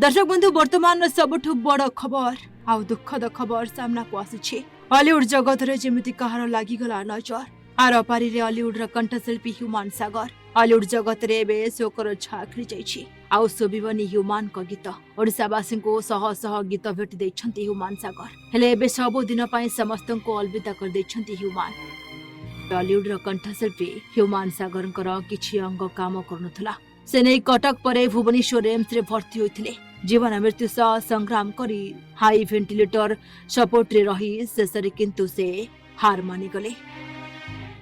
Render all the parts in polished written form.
ଦର୍ଶକ ବନ୍ଧୁ, ବର୍ତ୍ତମାନର ସବୁଠୁ ବଡ଼ ଖବର ଆଉ ଦୁଃଖଦ ଖବର ସାମ୍ନାକୁ ଆସିଛି। ଅଲିଉଡ ଜଗତରେ ଯେମିତି କାହାର ଲାଗିଗଲା ନଜର। ଆରପାରିରେ ଅଲିଉଡର କଣ୍ଠଶିଳ୍ପୀ ହ୍ୟୁମାନ ସାଗର। ଅଲିଉଡ ଜଗତରେ ଏବେ ଶୋକର ଛାୟା ଖେଳିଯାଇଛି। ଆଉ ଶୁଭିବନି ହ୍ୟୁମାନଙ୍କ ଗୀତ। ଓଡ଼ିଶାବାସୀଙ୍କୁ ଶହ ଶହ ଗୀତ ଭେଟି ଦେଇଛନ୍ତି ହ୍ୟୁମାନ ସାଗର। ହେଲେ ଏବେ ସବୁଦିନ ପାଇଁ ସମସ୍ତଙ୍କୁ ଅଲବିଦା କରିଦେଇଛନ୍ତି ହ୍ୟୁମାନ। ଟଲିଉଡର କଣ୍ଠଶିଳ୍ପୀ ହ୍ୟୁମାନ ସାଗରଙ୍କର କିଛି ଅଙ୍ଗ କାମ କରୁନଥିଲା। ସେ ନେଇ କଟକ ପରେ ଭୁବନେଶ୍ୱର ଏମ୍ସରେ ଭର୍ତ୍ତି ହୋଇଥିଲେ। ଜୀବନ ମୃତ୍ୟୁ ସହ ସଂଗ୍ରାମ କରି ହାଇ ଭେଣ୍ଟିଲେଟର ସପୋର୍ଟରେ ରହି ଶେଷରେ କିନ୍ତୁ ସେ ହାର ମାନିଗଲେ।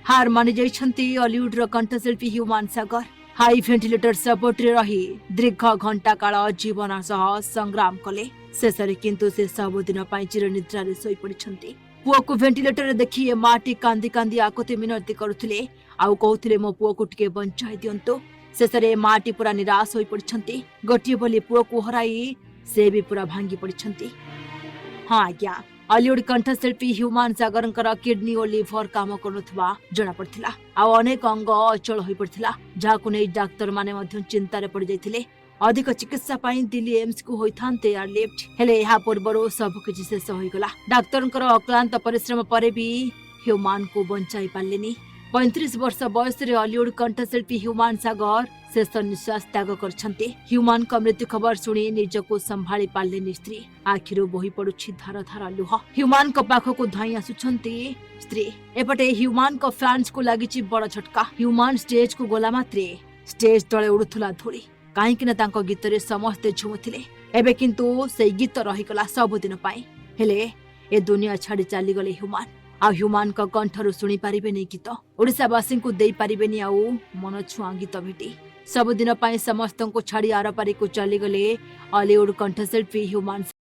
ହାର ମାନି ଯାଇଛନ୍ତି ଅଲିଉଡର କଣ୍ଠଶିଳ୍ପୀ ହ୍ୟୁମାନ ସାଗର। ହାଇ ଭେଣ୍ଟିଲେଟର ସପୋର୍ଟରେ ରହି ଦୀର୍ଘ ଘଣ୍ଟା କାଳ ଜୀବନ ସହ ସଂଗ୍ରାମ କଲେ। ଶେଷରେ କିନ୍ତୁ ସେ ସବୁଦିନ ପାଇଁ ଚିରନିଦ୍ରାରେ ଶୋଇପଡ଼ିଛନ୍ତି। ପୁଅକୁ ଭେଣ୍ଟିଲେଟରରେ ଦେଖି ଏ ମାଟି କାନ୍ଦି କାନ୍ଦି ଆକୁତି ମିନତି କରୁଥିଲେ ଆଉ କହୁଥିଲେ, "ମୋ ପୁଅକୁ ଟିକେ ବଞ୍ଚାଇ ଦିଅନ୍ତୁ।" ଶେଷରେ ଏ ମାଟି ପୁରା ନିରାଶ ହୋଇପଡ଼ିଛନ୍ତି। ଗୋଟିଏ ବୋଲି ପୁଅକୁ ହରାଇ ସେ ବି ପୁରା ଭାଙ୍ଗି ପଡ଼ିଛନ୍ତି। ହଁ ଆଜ୍ଞା, ଅଲିଉଡ କଣ୍ଠଶିଳ୍ପୀ ହ୍ୟୁମାନ ସାଗରଙ୍କର କିଡନୀ ଓ ଲିଭର କାମ କରୁନଥିବା ଜଣାପଡ଼ିଥିଲା ଆଉ ଅନେକ ଅଙ୍ଗ ଅଚଳ ହୋଇପଡ଼ିଥିଲା, ଯାହାକୁ ନେଇ ଡାକ୍ତରମାନେ ମଧ୍ୟ ଚିନ୍ତାରେ ପଡ଼ିଯାଇଥିଲେ। ଅଧିକ ଚିକିତ୍ସା ପାଇଁ ଦିଲ୍ଲୀ ଏମ୍ସକୁ ହୋଇଥାନ୍ତେ ଏୟାରଲିଫ୍ଟ। ହେଲେ ଏହା ପୂର୍ବରୁ ସବୁକିଛି ଶେଷ ହୋଇଗଲା। ଡାକ୍ତରଙ୍କର ଅକ୍ଳାନ୍ତ ପରିଶ୍ରମ ପରେ ବି ହ୍ୟୁମାନଙ୍କୁ ବଞ୍ଚାଇ ପାରିଲେନି। 35 ବର୍ଷ ବୟସରେ ଅଲିଉଡ କଣ୍ଠଶିଳ୍ପୀ ହ୍ୟୁମାନ ସାଗର ଶେଷ ନିଶ୍ୱାସ ତ୍ୟାଗ କରିଛନ୍ତି। ହ୍ୟୁମାନଙ୍କ ମୃତ୍ୟୁ ଖବର ଶୁଣି ନିଜକୁ ସମ୍ଭାଳି ପାରିଲେନି ସ୍ତ୍ରୀ। ଆଖିରୁ ବୋହି ପଡୁଛି ଧାର ଧାର ଲୁହ। ହ୍ୟୁମାନଙ୍କ ପାଖକୁ ଧାଇଁ ଆସୁଛନ୍ତି ସ୍ତ୍ରୀ। ଏପଟେ ହ୍ୟୁମାନଙ୍କ ଫ୍ୟାନ୍ସକୁ ଲାଗିଛି ବଡ ଝଟକା। ହ୍ୟୁମାନ ଷ୍ଟେଜକୁ ଗଲା ମାତ୍ରେ ଷ୍ଟେଜ ତଳେ ଉଡୁଥିଲା ଧୂଳି, କାହିଁକି ନା ତାଙ୍କ ଗୀତରେ ସମସ୍ତେ ଝୁମୁଥିଲେ। ଏବେ କିନ୍ତୁ ସେଇ ଗୀତ ରହିଗଲା ସବୁଦିନ ପାଇଁ। ହେଲେ ଏ ଦୁନିଆ ଛାଡି ଚାଲିଗଲେ ହ୍ୟୁମାନ। ଆଉ ହ୍ୟୁମାନଙ୍କ କଣ୍ଠରୁ ଶୁଣି ପାରିବେନି ଗୀତ, ଓଡ଼ିଶାବାସୀଙ୍କୁ ଦେଇପାରିବେନି ଆଉ ମନଛୁଆଁ ଗୀତ ଭେଟି। ସବୁଦିନ ପାଇଁ ସମସ୍ତଙ୍କୁ ଛାଡି ଆରପାରିକୁ ଚାଲିଗଲେ ଅଲିଉଡ କଣ୍ଠଶିଳ୍ପୀ ହ୍ୟୁମାନ।